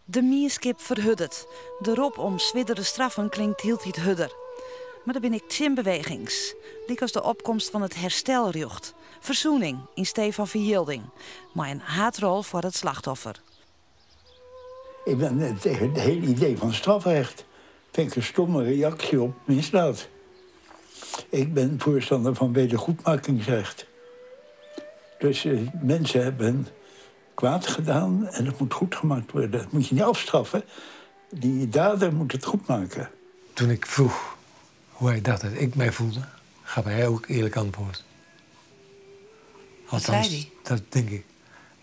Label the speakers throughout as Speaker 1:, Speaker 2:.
Speaker 1: De mienskip ferhurdet. De rop om swierdere straffen klinkt hieltyd hurder. Mar der binne ek tsjinbewegings, lykas de opkomst fan it herstelrjocht, fersoening yn stee fan ferjilding, mei in haadrol foar it slachtoffer.
Speaker 2: Ik ben tegen het hele idee van strafrecht. Vind ik een stomme reactie op misdaad. Ik ben voorstander van wedergoedmakingsrecht. Dus eh, mensen hebben kwaad gedaan en dat moet goed gemaakt worden. Dat moet je niet afstraffen. Die dader moet het goed maken.
Speaker 3: Toen ik vroeg hoe hij dacht dat ik mij voelde, gaf hij ook eerlijk antwoord.
Speaker 1: Althans, zei hij?
Speaker 3: Dat denk ik.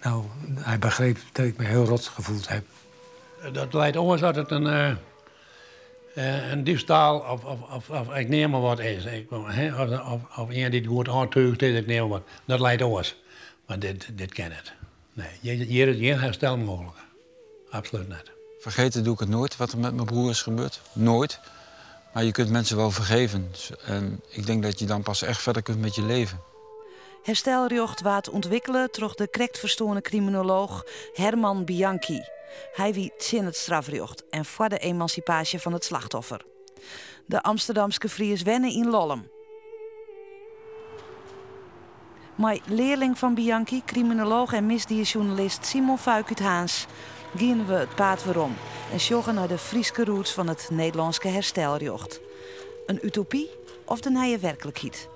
Speaker 3: Nou, hij begreep dat ik me heel rot gevoeld heb.
Speaker 4: Dat leidt oars dat it in, uh, in diefstal of, of, of, of ik neam mar wat is. Ik, of, of, of ien dy't goed oantúgd is, ik neam mar wat. Dat leit oars. Mar dit, dit kin net. Nee, hjir is gjin herstel mooglik. Absolút net.
Speaker 5: Vergeten doe ik het nooit, wat er met mijn broer is gebeurd. Nooit. Maar je kunt mensen wel vergeven. En ik denk dat je dan pas echt verder kunt met je leven.
Speaker 1: Herstelrjocht waard ûntwikkele troch de krekt ferstoarne kriminolooch Herman Bianchi. Hy wie tsjin it strafrjocht en foar de emansipaasje fan it slachtoffer. De Amsterdamske Fries wenne yn Lollum. Mei learling fan Bianchi, kriminolooch en misdiesjoernalist Simon Vuyk út Harns, giene we it paad werom en sjogge nei de Fryske roots fan it Nederlânske herstelrjocht. In utopy of de nije werklikheid?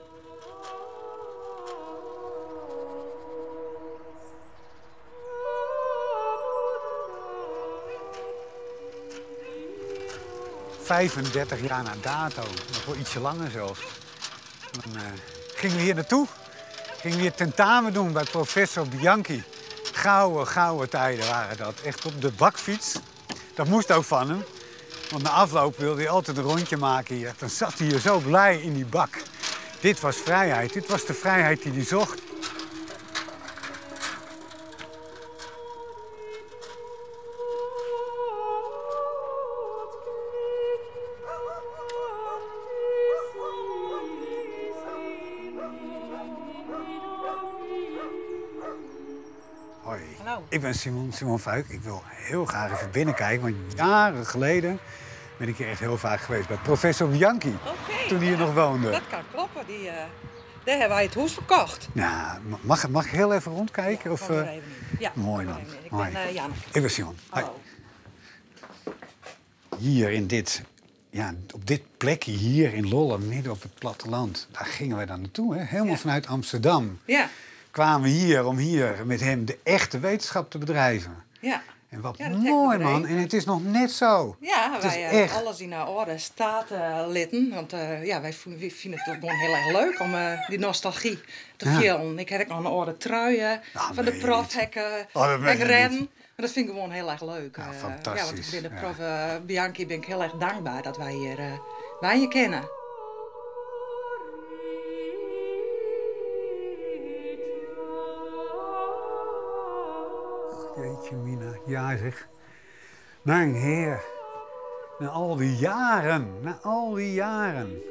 Speaker 6: 35 jaar na dato, nog wel ietsje langer zelfs. Dan uh, gingen we hier naartoe. Gingen we hier tentamen doen bij professor Bianchi. Gouden, gouden tijden waren dat. Echt op de bakfiets. Dat moest ook van hem. Want na afloop wilde hij altijd een rondje maken hier. Dan zat hij hier zo blij in die bak. Dit was vrijheid. Dit was de vrijheid die hij zocht. Hoi.
Speaker 7: Hallo.
Speaker 6: Ik ben Simon, Simon Vuyk. Ik wil heel graag even binnenkijken, want jaren geleden ben ik hier echt heel vaak geweest bij professor Bianchi.
Speaker 7: Okay,
Speaker 6: toen hij hier
Speaker 7: ja,
Speaker 6: nog woonde.
Speaker 7: Dat kan kloppen. Die, uh, daar hebben wij het huis verkocht.
Speaker 6: Nou, mag, mag ik heel even rondkijken?
Speaker 7: Ja,
Speaker 6: of,
Speaker 7: kom er even in. Ja,
Speaker 6: mooi
Speaker 7: kom
Speaker 6: man.
Speaker 7: er even in. Ik
Speaker 6: Hoi.
Speaker 7: ben uh, Janneke.
Speaker 6: Ik ben Simon. Hoi.
Speaker 7: Hallo.
Speaker 6: Hier in dit, ja, op dit plekje hier in Lollum, midden op het platteland, daar gingen wij dan naartoe, hè? Helemaal
Speaker 7: Ja.
Speaker 6: vanuit Amsterdam.
Speaker 7: Ja,
Speaker 6: Kwamen we hier om hier met hem de echte wetenschap te bedrijven.
Speaker 7: ja.
Speaker 6: En wat
Speaker 7: Ja, dat heb ik
Speaker 6: mooi man.
Speaker 7: begrepen.
Speaker 6: En het is nog net zo.
Speaker 7: Ja,
Speaker 6: Het is
Speaker 7: wij eh,
Speaker 6: echt.
Speaker 7: alles in de orde staat eh, litten. Want eh, ja, wij vinden het ook gewoon heel erg leuk om eh, die nostalgie te
Speaker 6: Ja.
Speaker 7: vieren. Ik heb ook nog een oude trui eh,
Speaker 6: Ah,
Speaker 7: van de
Speaker 6: meen je
Speaker 7: prof
Speaker 6: niet.
Speaker 7: heb ik, eh,
Speaker 6: Oh, dat meen
Speaker 7: heb ik
Speaker 6: je
Speaker 7: redden.
Speaker 6: niet.
Speaker 7: Maar dat vind ik gewoon heel erg leuk.
Speaker 6: Ja,
Speaker 7: Eh,
Speaker 6: fantastisch.
Speaker 7: Ja, want ik ben de
Speaker 6: Ja.
Speaker 7: prof eh, Bianchi ben ik heel erg dankbaar dat wij hier eh, wij je kennen.
Speaker 6: Jeetje mina, ja zeg. Mijn heer. Na al die jaren, na al die jaren.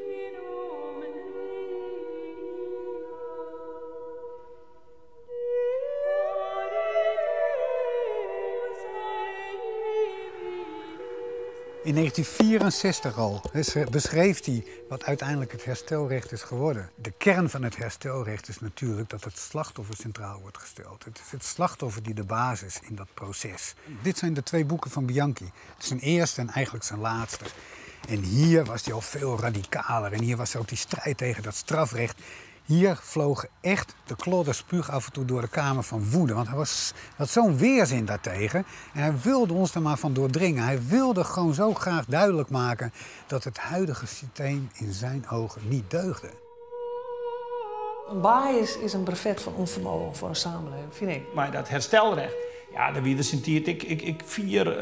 Speaker 6: In 1964 al beschreef hij wat uiteindelijk het herstelrecht is geworden. De kern van het herstelrecht is natuurlijk dat het slachtoffer centraal wordt gesteld. Het is het slachtoffer die de basis is in dat proces. Dit zijn de twee boeken van Bianchi. Het is zijn eerste en eigenlijk zijn laatste. En hier was hij al veel radicaler. En hier was ook die strijd tegen dat strafrecht. Hier vloog echt de klodder spuug af en toe door de kamer van woede. Want hij was, had zo'n weerzin daartegen. En hij wilde ons daar maar van doordringen. Hij wilde gewoon zo graag duidelijk maken dat het huidige systeem in zijn ogen niet deugde.
Speaker 8: Een bias is een brevet van onvermogen voor een samenleving, vind ik.
Speaker 9: Maar dat herstelrecht, ja, daar wie er ik, ik, ik vier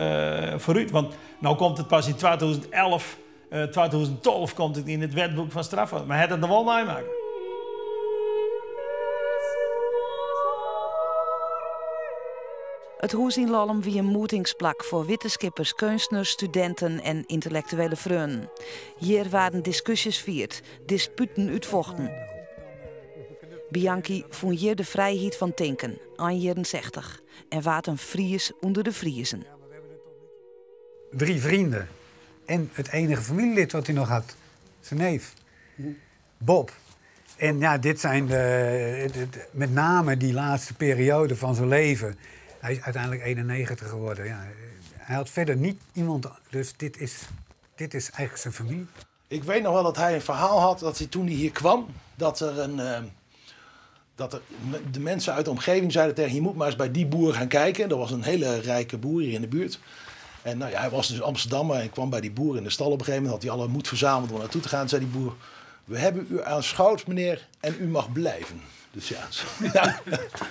Speaker 9: uh, vooruit. Want nou komt het pas in 2011, 2012 komt het in het wetboek van straffen. Maar het het nog wel namaken.
Speaker 1: It hûs yn Lollum wie in moetingsplak foar wittenskippers, keunstners, studinten en yntelliktuele freonen. Hjir waarden diskusjes fierd, disputen útfochten. Bianchi fûn hjir de frijheid fan tinken, ein jierren 60, en waard in Fries ûnder de Friezen.
Speaker 6: Drie vrienden en het enige familielid wat hij nog had, zijn neef, Bob. En ja, dit zijn de, met name die laatste periode van zijn leven. Hij is uiteindelijk 91 geworden. Ja, hij had verder niet iemand, dus dit is eigenlijk zijn familie.
Speaker 10: Ik weet nog wel dat hij een verhaal had dat hij toen hij hier kwam, dat er de mensen uit de omgeving zeiden tegen je moet maar eens bij die boer gaan kijken. Dat was een hele rijke boer hier in de buurt. En nou ja, hij was dus Amsterdammer en kwam bij die boer in de stal op een gegeven moment. Had hij alle moed verzameld om naartoe te gaan. Zei die boer, we hebben u aanschouwd meneer en u mag blijven. Dus ja, zo, ja,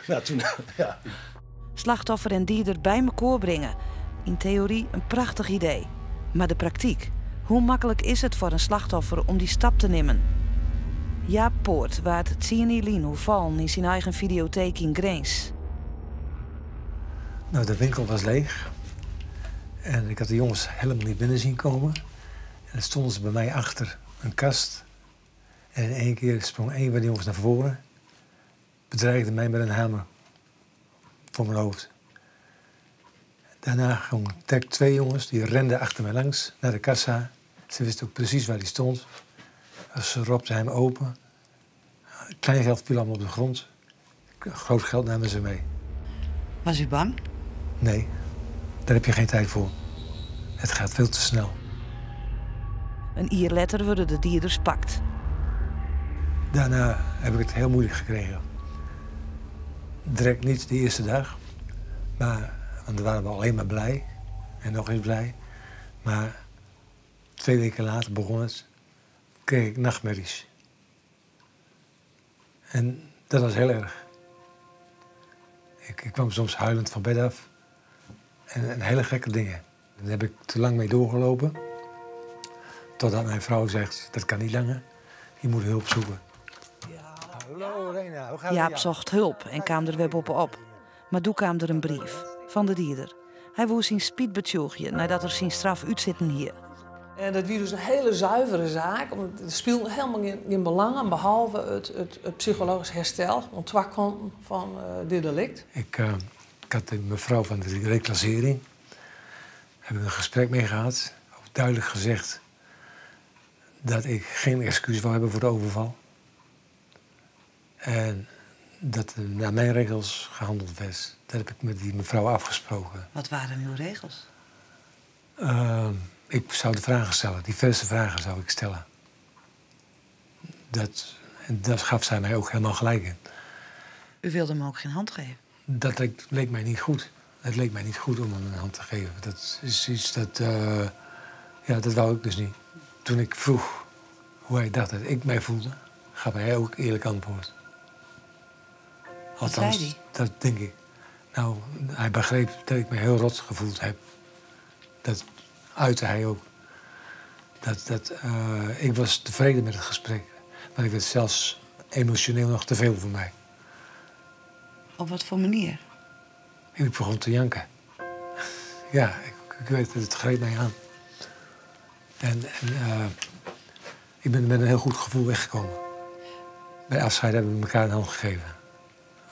Speaker 10: nou, toen, ja.
Speaker 1: Slachtoffer en dieder bij elkaar brengen. In theorie een prachtig idee. Maar de praktijk, hoe makkelijk is het voor een slachtoffer om die stap te nemen? Jaap Poort waard 10 lien vallen in zijn eigen videotheek in Grins.
Speaker 3: Nou, de winkel was leeg. En ik had de jongens helemaal niet binnen zien komen. En dan stonden ze bij mij achter een kast. En in één keer sprong een van de jongens naar voren. Bedreigde mij met een hamer voor mijn hoofd. Daarna gingen twee jongens, die renden achter mij langs naar de kassa. Ze wisten ook precies waar die stond. Ze ropten hem open. Klein geld viel allemaal op de grond. Groot geld namen ze mee.
Speaker 1: Was u bang?
Speaker 3: Nee, daar heb je geen tijd voor. Het gaat veel te snel.
Speaker 1: Een jaar later worden de dierders pakt.
Speaker 3: Daarna heb ik het heel moeilijk gekregen. Direct niet de eerste dag. Maar, want dan waren we alleen maar blij. En nog eens blij. Maar 2 weken later begon het. Kreeg ik nachtmerries. En dat was heel erg. Ik kwam soms huilend van bed af. En hele gekke dingen. Daar heb ik te lang mee doorgelopen. Totdat mijn vrouw zegt, dat kan niet langer. Je moet hulp zoeken.
Speaker 1: Ja.
Speaker 3: Hallo Rena, hoe gaat het?
Speaker 1: Jaap zocht hulp en kwam er weer op. Maar toen kwam er een brief van de dierder. Hij woest zijn speedbetjoegje nadat er zijn straf uitzitten hier.
Speaker 8: En dat was dus een hele zuivere zaak. Want er speelde helemaal geen belang, behalve het psychologisch herstel, want twee kanten van dit delict.
Speaker 3: Ik had de mevrouw van de reclassering, heb ik een gesprek mee gehad. Ook duidelijk gezegd dat ik geen excuus wou hebben voor de overval. En dat er naar mijn regels gehandeld werd. Dat heb ik met die mevrouw afgesproken.
Speaker 1: Wat waren uw regels?
Speaker 3: Ik zou de vragen stellen, diverse vragen zou ik stellen. En dat gaf zij mij ook helemaal gelijk in.
Speaker 1: U wilde hem ook geen hand geven?
Speaker 3: Dat leek mij niet goed. Het leek mij niet goed om hem een hand te geven. Dat is iets dat... ja, dat wou ik dus niet. Toen ik vroeg hoe hij dacht dat ik mij voelde, gaf hij ook eerlijk antwoord. Althans,
Speaker 1: Wat zei hij?
Speaker 3: dat denk ik. Nou, hij begreep dat ik me heel rot gevoeld heb. Dat uitte hij ook. Ik was tevreden met het gesprek. Maar ik werd zelfs emotioneel nog te veel voor mij.
Speaker 1: Op wat voor manier?
Speaker 3: Ik begon te janken. Ja, ik weet het, het greep mij aan. En ik ben met een heel goed gevoel weggekomen. Bij afscheid hebben we elkaar een hand gegeven.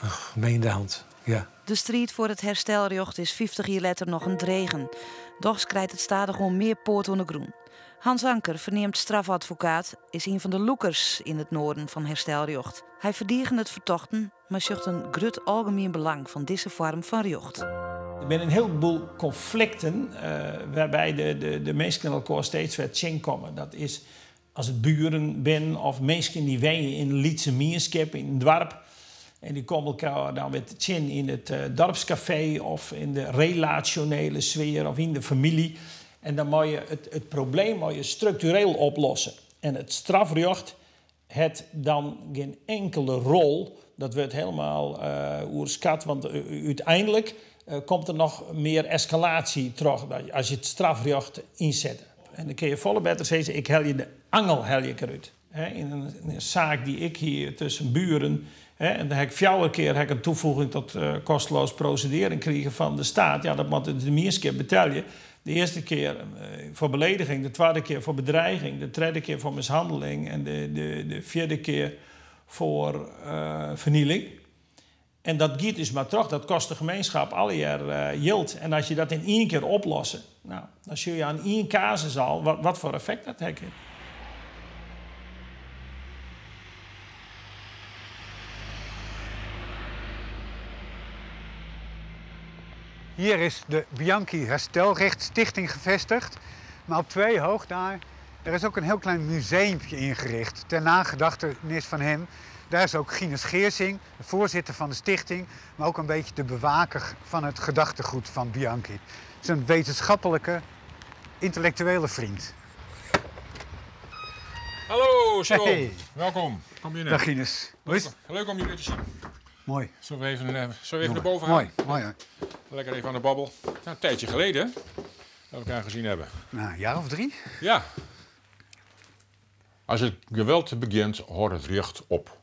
Speaker 3: Een gemeende hand, ja.
Speaker 1: De strijd voor het herstelrecht is 50 jaar later nog een dregen. Doch krijgt het stadig om meer poort onder groen. Hans Anker, verneemd strafadvocaat, is een van de loekers in het noorden van herstelrecht. Hij verdiegende het vertochten, maar zocht een groot algemeen belang van deze vorm van recht.
Speaker 9: Er zijn een heleboel conflicten waarbij de mensen elkaar steeds weer komen. Dat is als het buren ben of mensen die wonen in een Lietse mierskip in een dorp. En die komen elkaar dan weer tjin in het dorpscafé of in de relationele sfeer of in de familie. En dan moet je het probleem moet je structureel oplossen. En het strafrecht het dan geen enkele rol. Dat wordt helemaal oerskat, want uiteindelijk komt er nog meer escalatie terug als je het strafrecht inzet. En dan kun je volle beter zeggen, ik hel je de angel hel je eruit. Hè, in een zaak die ik hier tussen buren... Hè, en dan heb ik 4 keer heb ik een toevoeging tot kosteloos procederen gekregen van de staat. Ja, dat moet de meerste keer betalen. De eerste keer voor belediging, de tweede keer voor bedreiging, de derde keer voor mishandeling en de vierde keer voor vernieling. En dat giet dus mar troch, dat kost de gemeenschap allegear jild. En as je dat yn ien kear oplosse, nou, dan sjogge je oan ien kasus al wat, wat foar effekt dat ha kin.
Speaker 6: Hier is de Bianchi Herstelrecht Stichting gevestigd. Maar op twee hoog daar, er is ook een heel klein museumpje ingericht ter nagedachtenis van hem. Daar is ook Gines Geersing, de voorzitter van de stichting, maar ook een beetje de bewaker van het gedachtegoed van Bianchi. Het is een wetenschappelijke, intellectuele vriend.
Speaker 11: Hallo Simon,
Speaker 6: Hey.
Speaker 11: welkom. Kom binnen.
Speaker 6: Dag Gines. Hoe is
Speaker 11: Leuk,
Speaker 6: het?
Speaker 11: leuk om je weer te zien.
Speaker 6: Mooi.
Speaker 11: Zullen we even, zullen we even
Speaker 6: Mooi.
Speaker 11: naar boven gaan?
Speaker 6: Mooi, mooi hoor.
Speaker 11: Lekker even aan de babbel. Nou, een tijdje geleden hè, dat we elkaar gezien hebben.
Speaker 6: Nou, een jaar of drie?
Speaker 11: Ja. Als het geweld begint, hoort het recht op.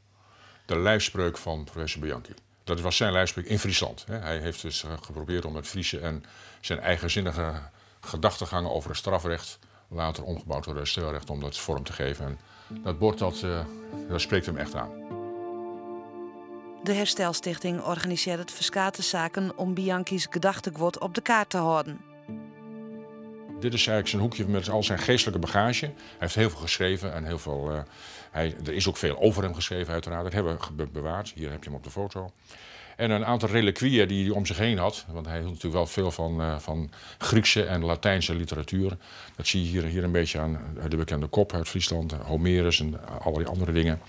Speaker 11: De lijfspreuk van professor Bianchi. Dat was zijn lijfspreuk in Friesland. Hè. Hij heeft dus geprobeerd om het Friese en zijn eigenzinnige gedachtegangen over het strafrecht, later omgebouwd door het herstelrecht, om dat vorm te geven. En dat bord, dat spreekt hem echt aan.
Speaker 1: De Herstelstichting organiseert het ferskate saken om Bianchi's gedachtegoed op de kaart te houden.
Speaker 11: Dit is eigenlijk zijn hoekje met al zijn geestelijke bagage. Hij heeft heel veel geschreven en heel veel, hij, er is ook veel over hem geschreven uiteraard. Dat hebben we bewaard. Hier heb je hem op de foto. En een aantal reliquieën die hij om zich heen had. Want hij hield natuurlijk wel veel van Griekse en Latijnse literatuur. Dat zie je hier een beetje aan de bekende kop uit Friesland. Homerus en allerlei andere dingen.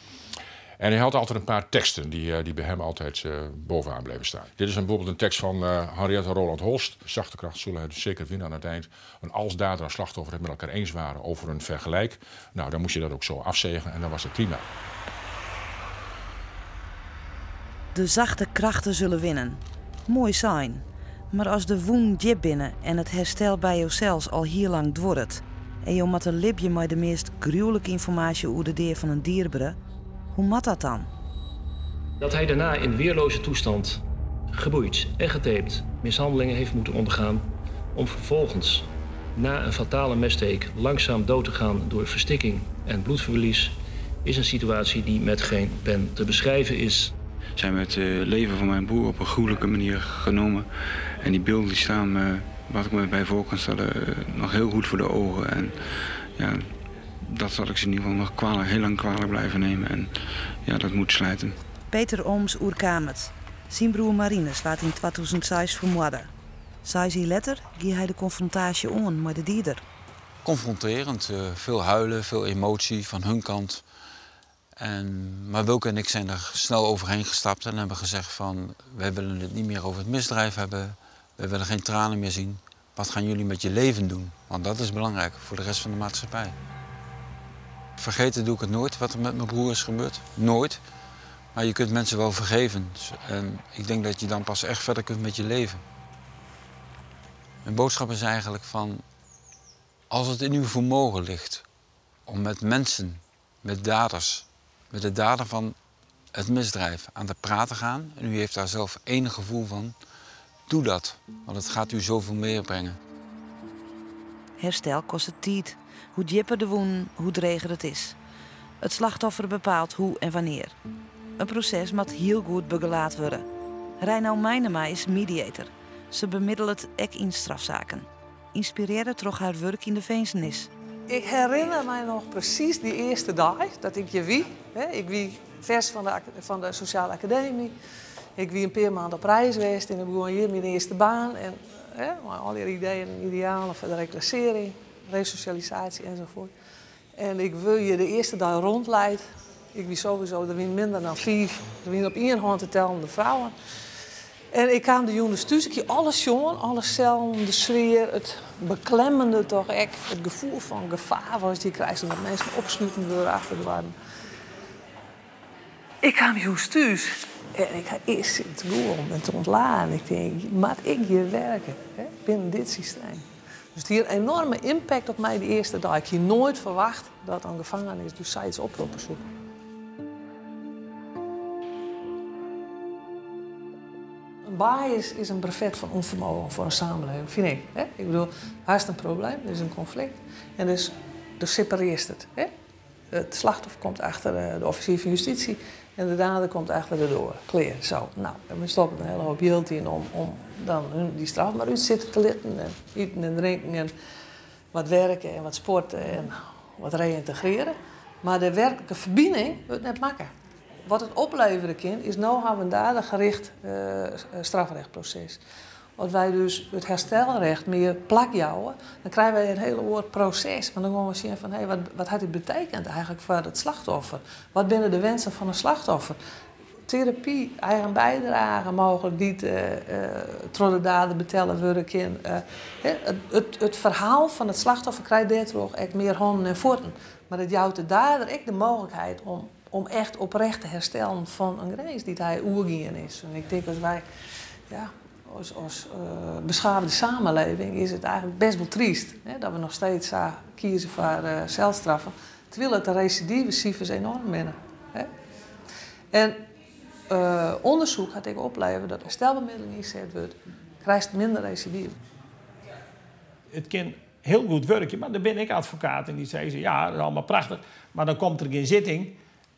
Speaker 11: En hij had altijd een paar teksten die bij hem altijd bovenaan bleven staan. Dit is bijvoorbeeld een tekst van Henriette Roland Holst. Zachte kracht zullen het zeker winnen aan het eind. Want als dader en slachtoffer het met elkaar eens waren over een vergelijk, dan moest je dat ook zo afzegen en dan was het prima.
Speaker 1: De zachte krachten zullen winnen. Mooi zijn. Maar als de woen djip binnen en het herstel bij jezelf al hier lang dworret, en je mat een lipje met de meest gruwelijke informatie over de deer van een dierbere, hoe mat dat dan?
Speaker 12: Dat hij daarna in weerloze toestand, geboeid en getaped, mishandelingen heeft moeten ondergaan, om vervolgens na een fatale messteek langzaam dood te gaan door verstikking en bloedverlies, is een situatie die met geen pen te beschrijven is.
Speaker 5: Zij hebben het leven van mijn broer op een gruwelijke manier genomen. En die beelden die staan me, wat ik me bij voor kan stellen, nog heel goed voor de ogen. En dat zal ik ze in ieder geval nog heel lang kwalijk blijven nemen. En dat moet slijten.
Speaker 1: Peter Ooms oerkamet. Zijn broer Marinus waard in 2006 vermoord. Zei hij letter, gie hij de confrontatie on met de dieder.
Speaker 5: Confronterend, veel huilen, veel emotie van hun kant. Maar Wilke en ik zijn er snel overheen gestapt en hebben gezegd van, wij willen het niet meer over het misdrijf hebben. Wij willen geen tranen meer zien. Wat gaan jullie met je leven doen? Want dat is belangrijk voor de rest van de maatschappij. Vergeten doe ik het nooit, wat er met mijn broer is gebeurd. Nooit. Maar je kunt mensen wel vergeven. En ik denk dat je dan pas echt verder kunt met je leven. Mijn boodschap is eigenlijk van, als het in uw vermogen ligt om met mensen, met daders, met de dader van het misdrijf aan de praat te gaan, en u heeft daar zelf enig gevoel van, doe dat, want het gaat u zoveel meer brengen.
Speaker 1: Herstel kost het tijd. Hoe dieper de woen, hoe dreger het is. Het slachtoffer bepaalt hoe en wanneer. Een proces moet heel goed begeleid worden. Reinoud Meinema is mediator. Ze bemiddelt ek in strafzaken. Inspireerde troch haar werk in de finzenis.
Speaker 8: Ik herinner mij nog precies die eerste dag dat ik je wie. Hè? Ik wie vers van de Sociale Academie. Ik wie een paar maanden op reis geweest en ik begon hier mijn eerste baan. En, hè, maar al die ideeën en idealen voor de reclassering, resocialisatie enzovoort. En ik wil je de eerste dag rondleiden. Ik wie sowieso, er wie minder dan 5. Er wie op één hand te tellen de vrouwen. En ik kwam de jongens thuis, ik hier alles jongen, alles cellen, de sfeer, het beklemmende toch echt, het gevoel van gevaar was die krijgt, omdat mensen opsluiten door achter de warm. Ik kwam jongens thuis en ik ga eerst zitten te googlen en te ontladen. Ik denk, maat ik hier werken, hè, binnen dit systeem? Dus het hier een enorme impact op mij de eerste dag. Ik had nooit verwacht dat een gevangenis dus sites oproepen zoeken. Een bias is een brevet van onvermogen voor een samenleving, vind ik. Hè? Ik bedoel, daar is een probleem, er is een conflict. En dus separeert het. Hè? Het slachtoffer komt achter de officier van justitie En de dader komt achter de doar. Klear, zo. Nou, en we stoppen in hele hoop jild yn om dan hun dy straf mar útsitte te litten. En iten en drinken en wat werke en wat sporte en wat reyntegrearje. Mar de werklike ferbining wurdt net makke. Wat it oplevere kin, is no hawwe we in dadergericht strafrechtproses. As wy dus it herstelrecht mear plak jouwe, dan krije wy in hiel oar proses. Want dan gean we sjen fan, hé, wat hat dit betekend eigentlik foar it slachtoffer? Wat binne de wensen fan in slachtoffer? Terapy, eigen bydrage mooglik dy't troch de dader betelle wurde kin. It ferhaal fan it slachtoffer krijt dêrtroch ek mear hannen en fuotten. Mar it jout de dader ek de mooglikheid om echt oprecht te herstellen fan in grins dy't hy oergien is. En ik tink as wy, ja, as beschaafde samenleving is it eigentlik best wol tryst, hè, dat we noch steeds sa kieze foar selstraffen, terwyl it de residivesifers enoarm binne. Hè. En ûndersyk hat ek oplevere dat as herstelbemiddeling ynset wurdt, krijst minder residive.
Speaker 9: It kin hiel goed wurkje, mar der binne ek advokaten dy't sizze, ja, dat is allegear prachtich, mar dan komt der gjin sitting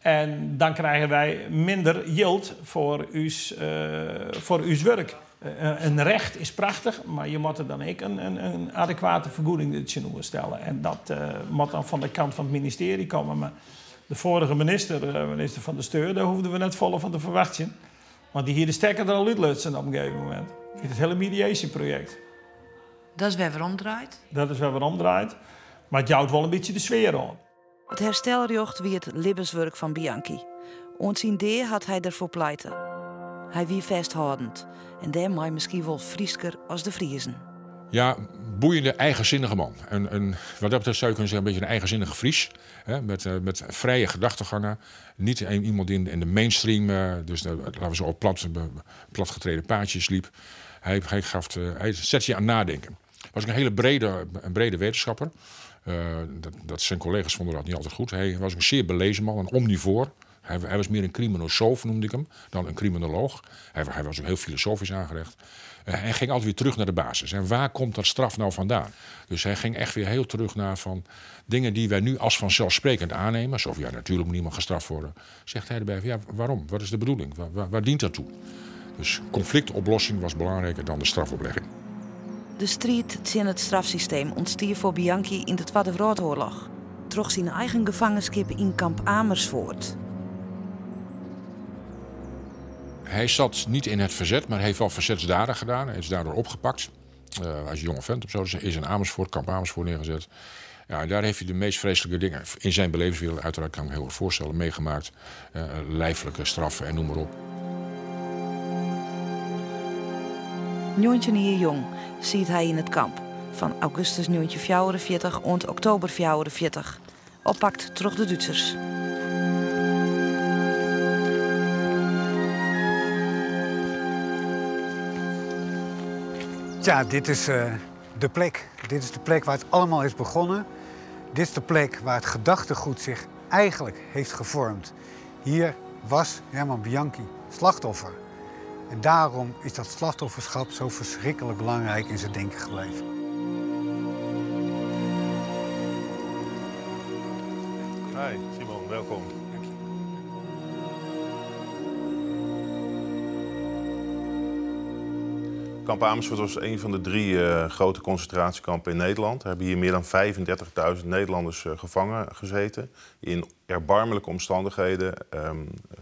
Speaker 9: en dan krije wy minder jild foar ús wurk. In recht is prachtich, mar je moatte dan ek in adekwate fergoeding der tsjinoer stelle. En dat moat dan fan de kant fan it ministearje komme. Mar de foarige minister, minister Van der Steur, dêr hoegden we net folle fan te ferwachtsjen. Want dy hie de stekker der al útlutsen op in gegeven momint. It hiele mediationprojekt.
Speaker 1: Dat is wer weromdraaid?
Speaker 9: Dat is wer weromdraaid, mar it jout wol in bytsje de sfear oan.
Speaker 1: It herstelrjocht wie it libbenswurk fan Bianchi. Oant syn dea hat hy derfoar pleite. Hy wie fêsthâldend en dêrmei miskien wol Frysker as de Friezen.
Speaker 11: Ja, boeiende, eigenzinnige man. Wat dat betreft zou je kunnen zeggen, een beetje een eigenzinnige Fries. Hè, met vrije gedachtegangen. Niet iemand die in de mainstream, dus laten we zo op platgetreden paadjes liep. Hij zet je aan het nadenken. Was ook een hele brede wetenschapper. Zijn collega's vonden dat niet altijd goed. Hij was een zeer belezen man, een omnivoor. Hij was meer een criminosoof, noemde ik hem, dan een criminoloog. Hij was ook heel filosofisch aangelegd. Hij ging altijd weer terug naar de basis. En waar komt dat straf nou vandaan? Dus hij ging echt weer heel terug naar van dingen die wij nu als vanzelfsprekend aannemen. Zo van, ja, natuurlijk moet niemand gestraft worden. Zegt hij erbij van, ja, waarom? Wat is de bedoeling? Waar dient dat toe? Dus conflictoplossing was belangrijker dan de strafoplegging.
Speaker 1: De striid tsjin it strafsysteem ûntstie foar Bianchi yn de Twadde Wrâldoarloch. Troch syn eigen gefangenskip yn kamp Amersfoort.
Speaker 11: Hij zat niet in het verzet, maar heeft wel verzetsdaden gedaan. Hij is daardoor opgepakt. Als jonge vent of zo, dus is in Amersfoort, kamp Amersfoort neergezet. Ja, en daar heeft hij de meest vreselijke dingen in zijn belevingswereld, uiteraard kan ik me heel goed voorstellen, meegemaakt. Lijfelijke straffen en noem maar op.
Speaker 1: Njoggentjin jier jong siet hy yn it kamp. Fan augustus 1944 oant oktober 44. Oppakt troch de Dútsers.
Speaker 6: Tja, dit is de plek. Dit is de plek waar het allemaal is begonnen. Dit is de plek waar het gedachtegoed zich eigenlijk heeft gevormd. Hier was Herman Bianchi slachtoffer. En daarom is dat slachtofferschap zo verschrikkelijk belangrijk in zijn denken gebleven.
Speaker 13: Hi Simon, welkom.
Speaker 3: Dank je.
Speaker 13: Kamp Amersfoort was een van de 3 grote concentratiekampen in Nederland. Er hebben hier meer dan 35.000 Nederlanders gevangen gezeten. In erbarmelijke omstandigheden.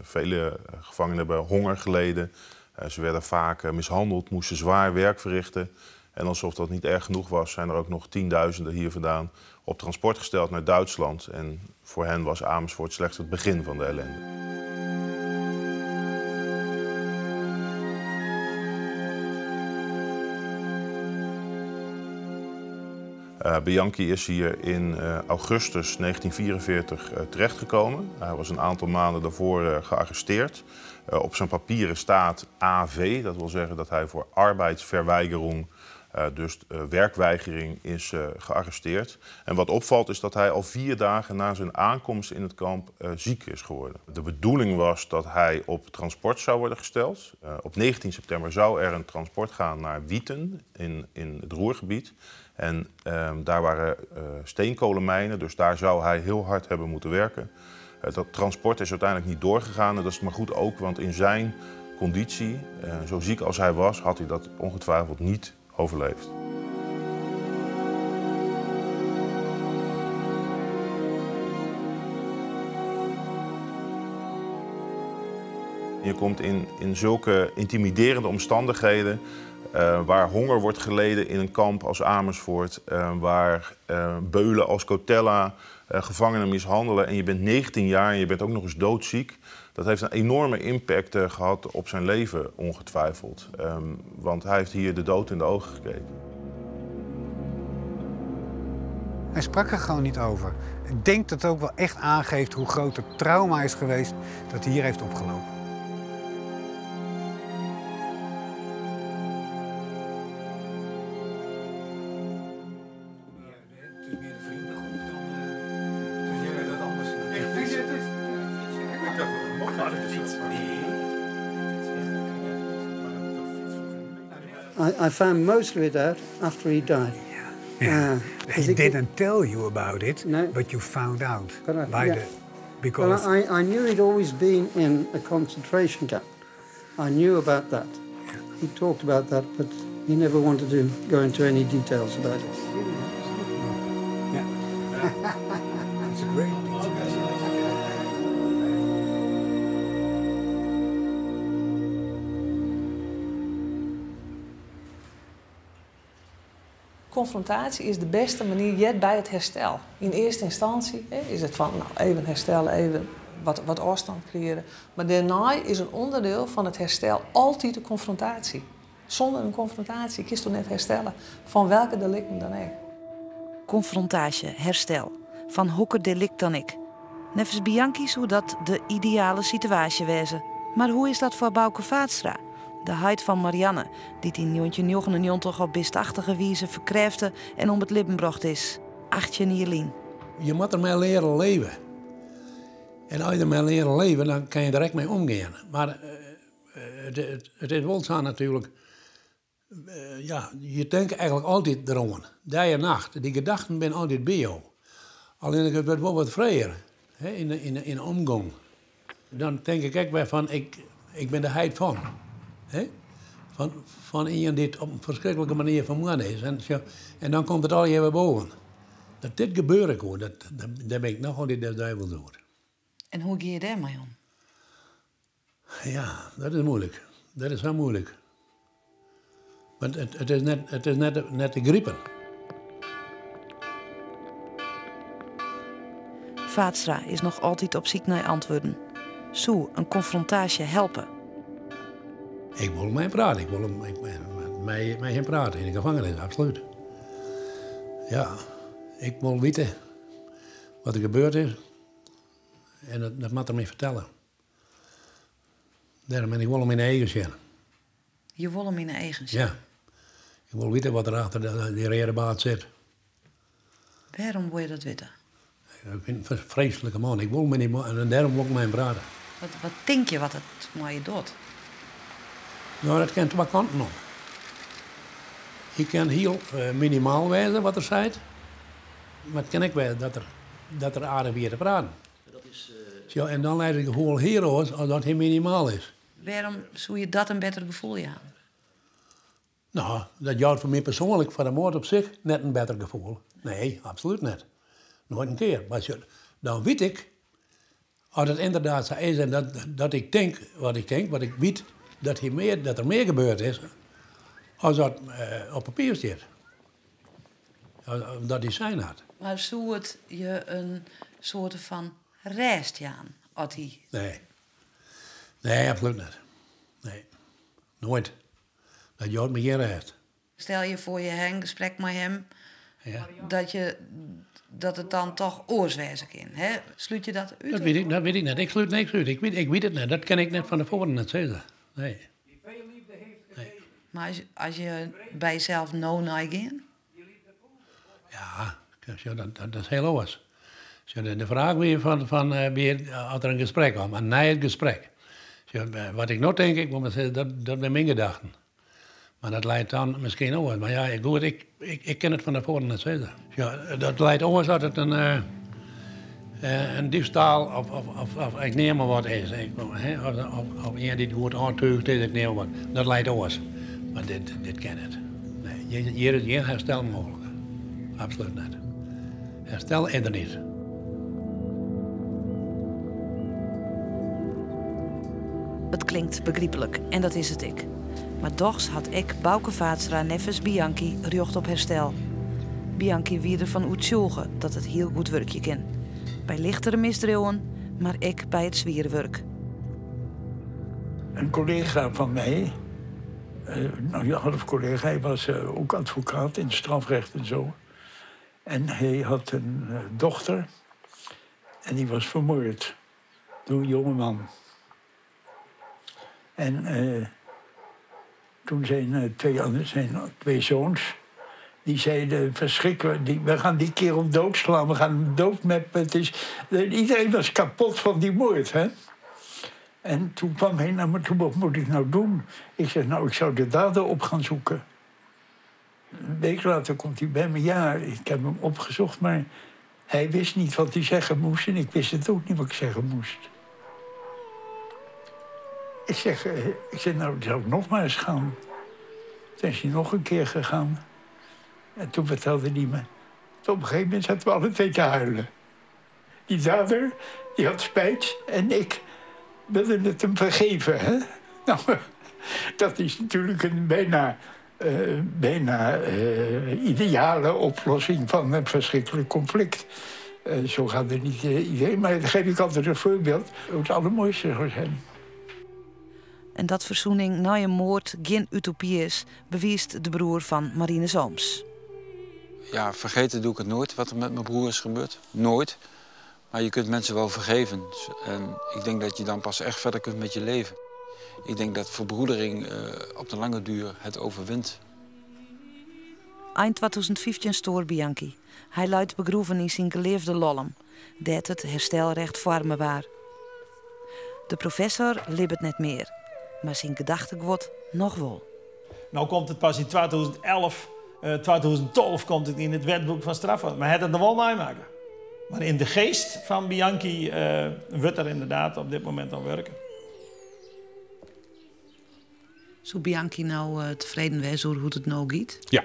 Speaker 13: Vele gevangenen hebben honger geleden. Ze werden vaak mishandeld, moesten zwaar werk verrichten. En alsof dat niet erg genoeg was, zijn er ook nog tienduizenden hier vandaan op transport gesteld naar Duitsland. En voor hen was Amersfoort slechts het begin van de ellende. Bianchi is hier in augustus 1944 terechtgekomen. Hij was een aantal maanden daarvoor gearresteerd. Op zijn papieren staat AV, dat wil zeggen dat hij voor arbeidsverweigerung, dus werkweigering, is gearresteerd. En wat opvalt is dat hij al 4 dagen na zijn aankomst in het kamp ziek is geworden. De bedoeling was dat hij op transport zou worden gesteld. Op 19 september zou er een transport gaan naar Wieten in het Roergebied. En daar waren steenkolenmijnen, dus daar zou hij heel hard hebben moeten werken. Dat transport is uiteindelijk niet doorgegaan en dat is maar goed ook, want in zijn conditie, zo ziek als hij was, had hij dat ongetwijfeld niet overleefd. Je komt in zulke intimiderende omstandigheden, waar honger wordt geleden in een kamp als Amersfoort, waar beulen als Kotälla gevangenen mishandelen en je bent 19 jaar en je bent ook nog eens doodziek. Dat heeft een enorme impact gehad op zijn leven, ongetwijfeld. Want hij heeft hier de dood in de ogen gekeken.
Speaker 6: Hij sprak er gewoon niet over. Ik denk dat het ook wel echt aangeeft hoe groot het trauma is geweest dat hij hier heeft opgelopen.
Speaker 14: I found most of it out after he died.
Speaker 6: Yeah. He didn't tell you about it,
Speaker 14: No.
Speaker 6: but you found out.
Speaker 14: But
Speaker 6: by
Speaker 14: yeah.
Speaker 6: the, because
Speaker 14: Well, I knew he'd always been in a concentration camp. I knew about that. He talked about that, but he never wanted to go into any details about it.
Speaker 6: Yeah. It's a great picture.
Speaker 8: Confrontatie is de beste manier jet bij het herstel. In eerste instantie, hè, is het van nou, even herstellen, even wat afstand creëren. Maar daarna is een onderdeel van het herstel altijd de confrontatie. Zonder een confrontatie kun je toch net herstellen. Van welke delicten dan ook.
Speaker 1: Confrontatie, herstel. Van hokker delict dan ik. Neffens Bianchi hoe dat de ideale situatie wezen. Maar hoe is dat voor Bauke Vaatstra? De heit van Marianne, die in 1999 op bistachtige wijze verkrijfde en om het libben bracht is. Achtje Nierlien.
Speaker 4: Je moet ermee leren leven. En als je ermee leren leven, dan kan je direct mee omgaan. Maar het is wel zo natuurlijk. Ja, je denkt eigenlijk altijd erom. Dag en nacht. Die gedachten zijn altijd bij jou. Alleen het wordt wel wat vrijer, hè, in de omgang. Dan denk ik ook weer van, ik ben de heit van. Hè? Van iemand die het op een verschrikkelijke manier vermoord is. En, zo, en dan komt het al even boven. Dat dit gebeurt gewoon, daar ben ik nog altijd de duivel door.
Speaker 1: En hoe ga je daarmee om?
Speaker 4: Ja, dat is moeilijk. Dat is heel moeilijk. Want het is net te griepen.
Speaker 1: Vaatstra is nog altijd op zoek naar antwoorden. Zou een confrontatie helpen?
Speaker 4: Ik wil met hem praten. Ik wil hem, ik, met, met hem praten in de gevangenis, absoluut. Ja, ik wil weten wat er gebeurd is. En dat moet hij me vertellen. Daarom ben ik wel om in eigen zin.
Speaker 1: Je wil hem in eigen zin?
Speaker 4: Ja. Ik wil weten wat er achter die rare baard zit.
Speaker 1: Waarom wil je dat weten?
Speaker 4: Ik vind het een vreselijke man. Ik wil me niet en daarom wil ik met hem praten.
Speaker 1: Wat denk je wat het met je doet?
Speaker 4: Nou, dat kan twee kanten op. Je kan heel minimaal wijzen wat er zit. Maar het kan ook wijzen dat er aardig weer te praten.
Speaker 12: Dat is,
Speaker 4: Zo, en dan leidt het gevoel heroes als dat heel minimaal is.
Speaker 1: Waarom zou je dat een beter gevoel hebben?
Speaker 4: Nou, dat jouwt voor mij persoonlijk voor de moord op zich net een beter gevoel. Nee, absoluut niet. Nooit een keer. Maar dan weet ik, als het inderdaad zo is en dat ik denk wat ik denk, wat ik weet, dat er meer gebeurd is, als dat op papier staat. Dat hij zijn had.
Speaker 1: Maar zou het je een soort van rest aan, als hij...
Speaker 4: Nee. Nee, absoluut niet. Nee. Nooit. Dat jouwt me geen rest.
Speaker 1: Stel je voor je hebt een gesprek met hem,
Speaker 4: Ja.
Speaker 1: dat het dan toch oorswijze kan. Hè? Sluit je dat uit?
Speaker 4: Dat weet ik niet. Ik sluit niks uit. Ik weet het niet. Dat kan ik net van tevoren net zeggen. Nee. Nee.
Speaker 1: Maar als je bij jezelf no naar gaat?
Speaker 4: Ja, dat is heel anders. De vraag weer van weer, als er een gesprek kwam, een na het gesprek. Wat ik nog denk, ik moet maar zeggen, dat zijn mijn gedachten. Maar dat leidt dan misschien ook. Maar ja, goed, ik ken het van tevoren net zeggen. Ja, dat leidt oors dat het een In diefstal of, of, of, of ik neam mar wat is. Ik, of, of, of ien dy't goed oantúgd is, ik neam mar wat. Dat leit oars. Mar dit, dit kin net. Nee, hjir is gjin herstel mooglik. Absolút net. Herstel is der net.
Speaker 1: It klinkt begryplik en dat is it ek. Mar dochs hat ek Bauke Vaatstra neffens Bianchi rjocht op herstel. Bianchi wie derfan oertsjûge dat it hiel goed wurkje kin. By lichtere misdriuwen, mar ek by it swiere wurk.
Speaker 2: In kollega fan my, no ja, half kollega, hy was ook advokaat in strafrecht en zo. En hy hat in dochter en dy was fermoard troch in jongeman. En toen zijn twee zoons, die zeiden verschrikkelijk, we gaan die kerel doodslaan, we gaan hem doodmeppen. Het is, iedereen was kapot van die moord, hè? En toen kwam hij naar me toe, wat moet ik nou doen? Ik zeg, nou, ik zou de dader op gaan zoeken. Een week later komt hij bij me. Ja, ik heb hem opgezocht, maar hij wist niet wat hij zeggen moest. En ik wist het ook niet wat ik zeggen moest. Ik zeg, nou, zou ik nog maar eens gaan. Toen is hij nog een keer gegaan. En toen vertelde hij me... Op een gegeven moment zaten we alle twee te huilen. Die dader, die had spijt en ik wilde het hem vergeven. Hè? Nou, dat is natuurlijk een bijna ideale oplossing van een verschrikkelijk conflict. Zo gaat het niet iedereen, maar dat geef ik altijd een voorbeeld hoe het allermooiste zou zijn.
Speaker 1: En dat fersoening nei in moard gjin utopy is, bewiist de broer fan Marinus Ooms.
Speaker 5: Ja, vergeten doe ik het nooit wat er met mijn broer is gebeurd. Nooit. Maar je kunt mensen wel vergeven. En ik denk dat je dan pas echt verder kunt met je leven. Ik denk dat verbroedering op de lange duur het overwint.
Speaker 1: Ein 2015 stoar Bianchi. Hy leit begroeven yn syn geleafde Lollum, dêr't it herstelrecht foarme waard. De professor libbet net mear, mar syn gedachteguod noch wol.
Speaker 9: Nou komt it pas yn 2011, 2012 komt it yn it wetboek fan strafrecht. Mar hat it noch wol meimakke. Mar yn de geast fan Bianchi wurdt der ynderdaad op dit momint oan wurke.
Speaker 1: Soe Bianchi no tefreden wêze oer hoe't it no giet?
Speaker 11: Ja,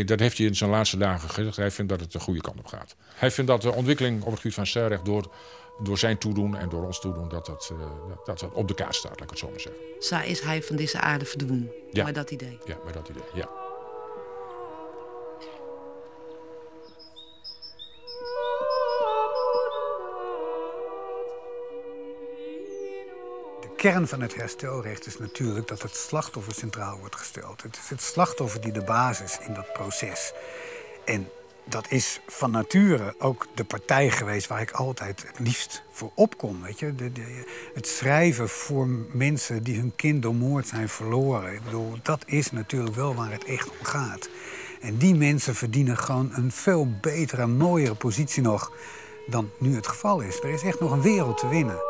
Speaker 11: dat heeft hij in zijn laatste dagen gezegd. Hij vindt dat het de goede kant op gaat. Hij vindt dat de ontwikkeling op het gebied van herstelrecht door zijn toedoen en door ons toedoen, dat dat op de kaart staat, laat ik het zo maar zeggen.
Speaker 1: Sa is hy fan dizze aarde ferdwûn,
Speaker 11: Ja.
Speaker 1: mei dat idee.
Speaker 11: Ja, mei dat idee, ja.
Speaker 6: De kern van het herstelrecht is natuurlijk dat het slachtoffer centraal wordt gesteld. Het is het slachtoffer die de basis is in dat proces. En dat is van nature ook de partij geweest waar ik altijd het liefst voor opkom. Weet je? Het schrijven voor mensen die hun kind door moord zijn verloren. Ik bedoel, dat is natuurlijk wel waar het echt om gaat. En die mensen verdienen gewoon een veel betere, mooiere positie nog dan nu het geval is. Er is echt nog een wereld te winnen.